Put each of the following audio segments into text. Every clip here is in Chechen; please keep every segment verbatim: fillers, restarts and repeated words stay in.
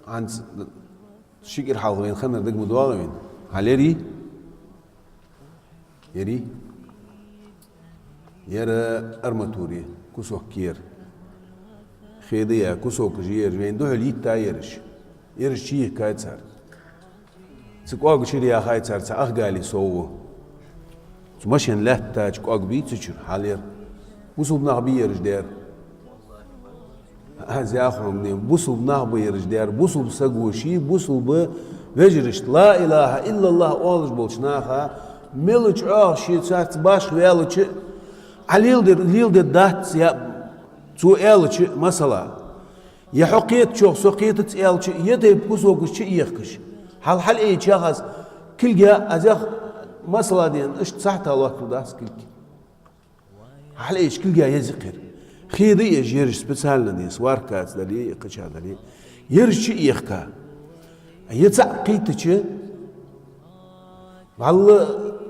ХӀанз ши кӀира хьалха вайна хиннар дага ма доагӀий вайна? Хьалъярий? Ярий? Яра арматура, кусок кера. Хеда я, кусокаш ераш, вайна духьал йиттай ераш. Ераш чуйихкай цар. Цу кӀоагаш чура яхай цар цхьа ах гали совгӀа. Цу машен лаьттача кӀоаг бий цу чура, хьалъяр. Бусалба нах бий ераш дер. Аз яхар хьога, бусалба нах бий ераш дер, бусалба саг ва ший, бусалба вежарашта, ла илахӀа иллаллахӀ оалаш болча наха, мел чӀоагӀа ший царца башха ваьлча а, Ӏа леладер, леладергдац, я, цо аьлча а, масала. Я хьо кхетачох со кхетац аьлча а, я тайпа кусокаш чуехкаш. Хьал-хьал айча яхаш, кулга, аз яхар, масала дена, иштта сахьата лоаттаду дац кулг. Хьалъайча кулга еза кхера. Хеда еш ераш специально ден, сваркаца дале, кхыча дале. Ераш чуехка. Е цхьаъ кхийттача, валла,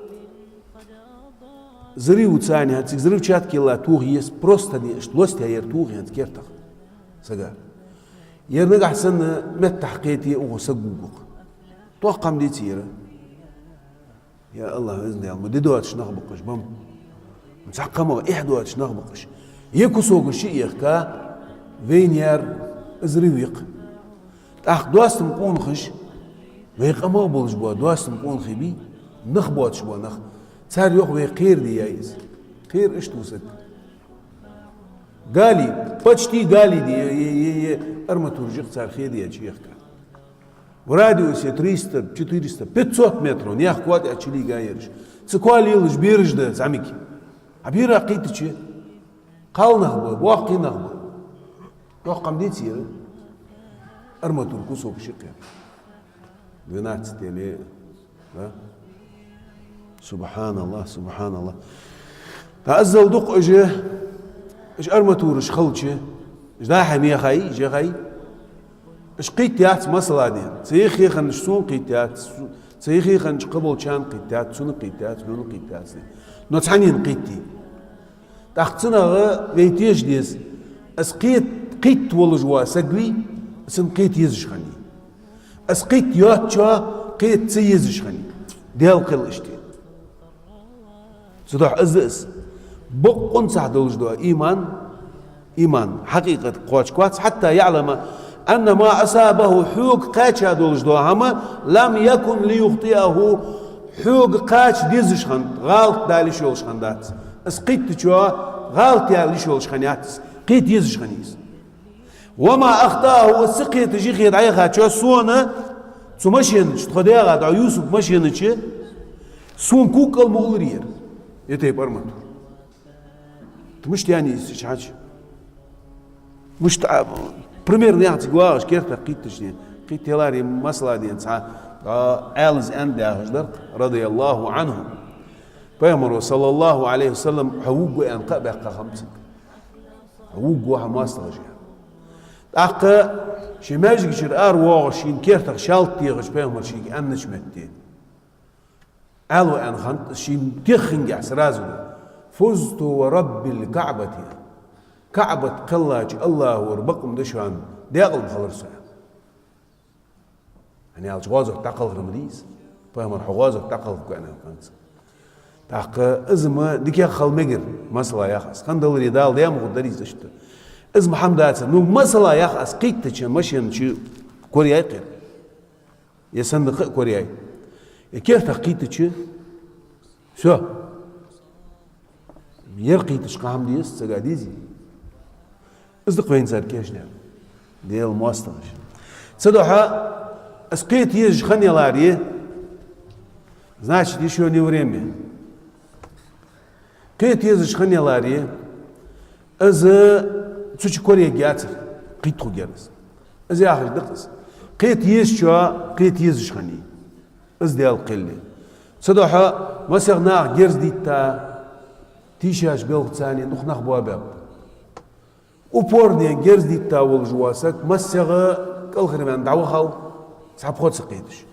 взрыв цани, хӀанз цига взрывчатка йилла тоха еза, просто ден, иштта лостя ер тоха хӀанз кертах. Сага. Ер нагахь санна меттахь кхете, укхо саг гуггукх. Тохкам деций яра? Я АллахӀ, везан Даьла, ма ди доацаш нах ба-кх уж, бам. Ма цхьаккха ма, эхь доацаш нах ба-кх уж. Е кусокаш чуехка, вайна яр взрыв я-кх. ТӀаккха достам къонахаш, вай къамах болаш бола достам къонахий бий, нах боацаш бола нах. Цар йоах вай кхера де яй из. Кхера иштта ва саг. Гали, почти гали де, е, е, е, е, арматура жих цар хеда я чуехка. В радиусе триста, четыреста, пятьсот метров, наьха коа тӀа чулийга ераш. Цу коа лелаш бераш да зӀамига. А бера кхийттача, кхалнах ба, боккхий нах ба. Тохкам деций яра? Арматура кусокаш я-кх ер. Двенадцать или, да? СубхьаналлахӀ, субхьаналлахӀ. ТӀа аззал дукха уж, уж арматураш хилча, уж дӀа-хьа мехай, жехай. Уж кхийтта яц масала ден. Цу юхе хиннача сона кхийтта яц, цу юхе хиннача кхыболчарна кхийтта яц, цунна кхийтта яц, хьона кхийтта яц. Но цхьаннена кхийтте. ТӀаккха цунах вай теша деза. Из кхет-, кхийтта волаш вола саг вий, цунна кхета езаш хиннай. Из кхийтта йоацачоа кхета ца езаш хиннай. Даьла кхел иштта я. Цудухьа из да из. Бокъонцахь долаш дола иман, иман, хьакъикъат кхоачаргвац, حتى يعلم أن ما أصابه, хьога кхаьча долаш дола хӀама, لم يكن ليخطئه, хьога кхача дезаш хиннад, гӀалат дала йиш йолаш хиннадац. Из кхийттачоа гӀалат яла йиш йолаш хиннаяц из. Кхета езаш хиннай из. وما أخطأه, из ца кхеташ юхе дӀаяхачоа сона, цу машена чу, тхо даьгӀа дӀа Юсупа машена чу, сона куккӀал ма уллара ер. Е тайпа арматура. Тхо мишта яьннай из чу хьача? Мишта, а, примерно яхар цига вагӀаш кертах кхийттача ден. Кхийтта яларе масала ден цхьа, а, Ӏаьлас аьннад яхаш дар-кх, رضي الله عنهم. Пайхамаро, صلى الله عليه وسلم, хьо вувргва аьнна кхаъ баьккха хиннаб цига. Хьо вувргва хьа моастагӀаша. ТӀаккха ший маьждига чура аравоагӀаш шийна кертах шалта дехаш пайхамара шийга аьннача метте, Ӏаьлас аьнна хиннад, шийна тӀеххьингехь сразу: فزت ورب الكعبة. КаӀбат кхеллача АллахӀора бакъ ма да шоана, даькъала ма хилар со. ХӀана аьлча гӀазот дӀакхалхар ма дий из. Пайхамар, хьо гӀазот дӀакхалхаргва аьнна хиннад цунга. ТӀаккха из-м дикагӀа хила мегар, масала яха аз. Хандаларе Дала даьм гӀо дарий из иштта. Из-м хӀама дацар. Ну, масала яха аз, кхийттача машена чу кораяй-кх ер. Е сандакъа а кораяй. Е кертах кхийттача, всё. Ер кхийттача кхы хӀама дезац сага, дезий? Из да-кх вайна цар кийчдаьр. Даьла моастагӀаша. Цудухьа из кхета езаш хинна яларе, значит, ещё не время. Кхета езаш хинна яларе, из цу чу кораяьяцар, кхийтта хургьяр из. Из яхаш да-кх из. Кхета езачоа кхета езаш хиннай. Из Даьла кхел я. Цудухьа масех наха герз дитта, тийшача белхаца дукха нах боабаьб. Упорно герз дитта волаш вола саг массехк кӀалхарваьнна дӀавахав, цхьа пхо ца кхеташ.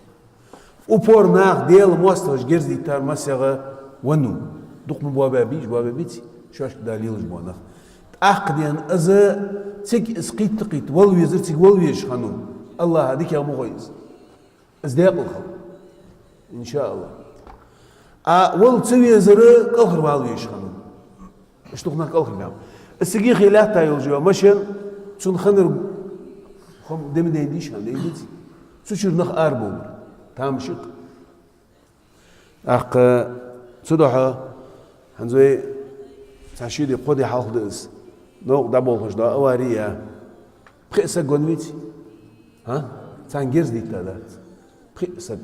Упорно наха, Даьла моастагӀаша герз диттар массехк веннав. Дукха ма боабаьбий уж, боабаьбеций, шоашка Дала лелаш бола нах. ТӀаккха ден из цига из кхийтта-кхийтта вала везар, цига вала везаш хиннав. Аллахӏа дикагӏа ма хой из. Из декъала хила. Иншааллахӏ. А вала ца везара кӏалхарвала везаш хиннав. Иштта дукха нах кӏалхарбаьннаб. Из цига хила лаьтта йолаш йола машен, цун ханар хом дема дайна дийша хиннад, дайна диций? Цу чура нах арабовлар. Тамашийна. Тӏаккха цудухьа, хӏанз вай цхьа ши ди, кхо ди хьалха да из, новкъа дӏаболхаш да авари яь. Пхиъ саг гонвеций? Хӏа? Царна герз дитта дац. Пхиъ саг.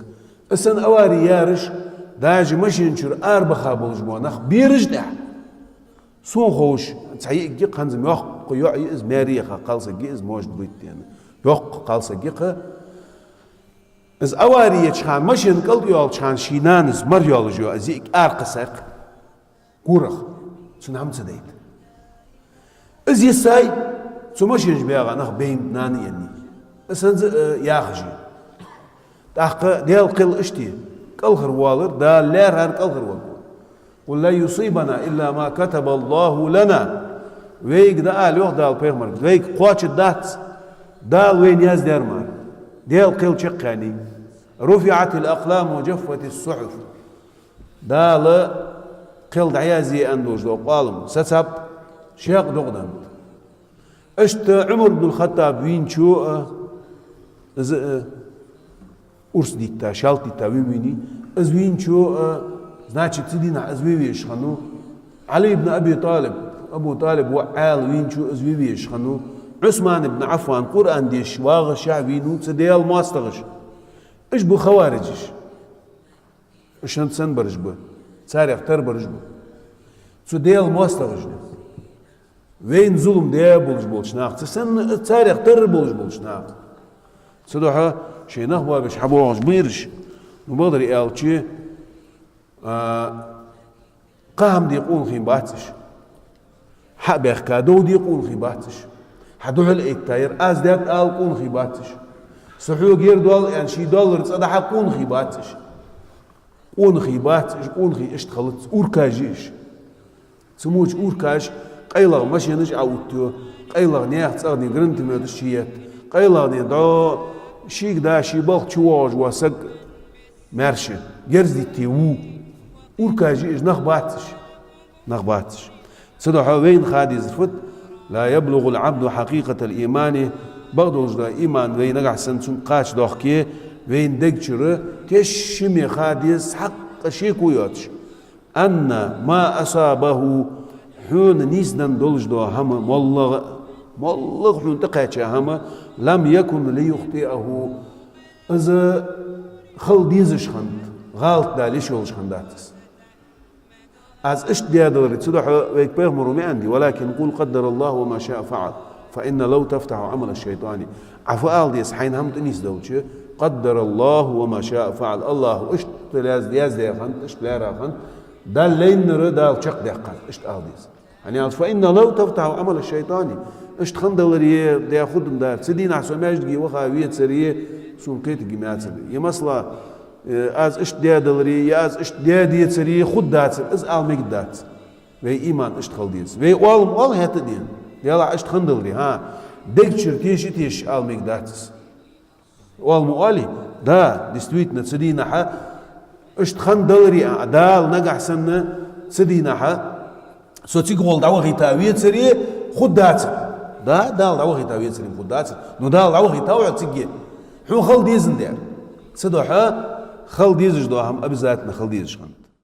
Из санна авари яьраш, даже машен чура арабаха болаш бола нах бераш тӏехь. Сона ховш, цхьа йиӏиг я-кх хӏанз, йоккха йоӏ я из, маьре яха кхалсаг я из, может быть, дена. Йоккха кхалсаг я-кх. Из авари еча хана, машен кӏалтӏайоалача хана ший нанас мара йолаш йола из йиӏиг ара кхессай-кх. Корах. Цунна хӏама ца дайта. Из йисай, цу машен чу баьгӏа нах бейнаб нана а еннай. Из хӏанз а, э, яхаш я. Тӏаккха Даьла кхел иштта я: кӏалхарвалар, Дала лаьрхӏар кӏалхарваргва. «قل لن يصيبنا إلا ما كتب الله لنا». Вайга дӏаала, йоах Дала пайхамарга, вайга кхоачаргдац Дала вайна яздаьр мара. Даьла кхел чакхъяьннай. «رفعت الأقلام وجفت الصحف». Дала кхел дӏаязъе аьнна долаш дола къоалам сацаб, шекъ догӏа деннад. Иштта Ӏумар ибн Хаттаб вийначо а, из, э, урс дитта, шалт дитта вийна вийнав, из вийначо а, значит, цу дийнахьа из ве везаш хиннав. Ӏали ибн Аби ТӀалиб, Абу ТӀалиба воӏ Ӏаьла вийначо а из ве везаш хиннав. Ӏусман ибн Ӏаффан Къуръан дешаш вагӏашехь вийнав цу Даьла моастагӏаша. Уж ба хаварижаш. Уж хӏанз санна бараш ба, царех тара бараш ба. Цу Даьла моастагӏашна. Вайна зулам даь болаш болча наха, цу санна царех тара болаш болча наха. Цудухьа шоай нах боабеш хьабоагӏаш ба ераш. Ну, бакъдар аьлча, а, кхы хӏама де къонахий бац уж. Хьа а баьхка, дов де къонахий бац уж. Хьа духьал а этта, ер аз даьд ала къонахий бац уж. Са хьога ер доал аьнна, ший доаллар цӏадахьа къонахий бац уж. Къонахий бац уж, къонахий иштта хилац, уркаш я уж. Цу моча уркаш къайлагӏа машенаш а оттаю, къайлагӏа наьха цӏагӏа ден гранатометаш чуетт, къайлагӏа ден дӏо шийга да, ший балха чувоагӏаш вола саг маьрша герз дитте ву. Уркаш я уж, нах бац уж. Нах бац уж. Цудухьа вайна ха дезар фуд: «لا يبلغ العبد حقيقة الإيمان». Бакъдолаш да иман вай нагахьа санна цунга кхача дохке, вайна дег чура тешаме ха деза, хьакъ шеко йоацаш. «أن ما أصابه», хьона нийсденна долаш дола хӏама, моллагӏа, моллагӏа хьона тӏакхаьча хӏама, «لم يكن ليخطئه». Из хила дезаш хиннад, гӏалат дала йиш йолаш хиннадац из. Аз иштта даьдаларе, цудухьа вайга пайхамаро ма аьннадий: «ولكن قل قدر الله وما شاء فعل، فإن لو تفتح عمل الشيطان». Ӏа фу ала деза, хьайна хӏама тӏанийсдалча: «قدر الله وما شاء فعل». Аллахӏа иштта яз-, яздаь хиннад, иштта лаьрхӏа хиннад, Дала лайнар Дала чакхдаьккхад, иштта ала деза. Хӏана аьлча: «فإن لو تفتح عمل الشيطان». Иштта хиннадаларе, даь худам дар. Цу дийнахьа со маьждиге ваха вецаре, сона кхетаргья ма яцар. Е масала, э, аз иштта даьдаларе, е аз иштта даь децаре хургдацар, из ала мегаргдац. Вай иман иштта хила деза. Вай оал ма оал хӏаьта а дена, Даьлахьа, иштта хиннадаларе, хӏа, дег чура теша а тешаш ала мегаргдац из. Оал ма оалий? Да, действительно, цу дийнахьа иштта хиннадаларе, а Дала нагахьа санна цу дийнахьа со цига гӏолла дӏавахийта вецаре хургдацар. Да, Дала дӏавахийта вецаре хургдацар. Ну, Дала дӏавахийтав хьо цига. Хьона хила дезандаь. Цудухьа хила дезаш дола хӏама обязательно хила дезаш хиннад.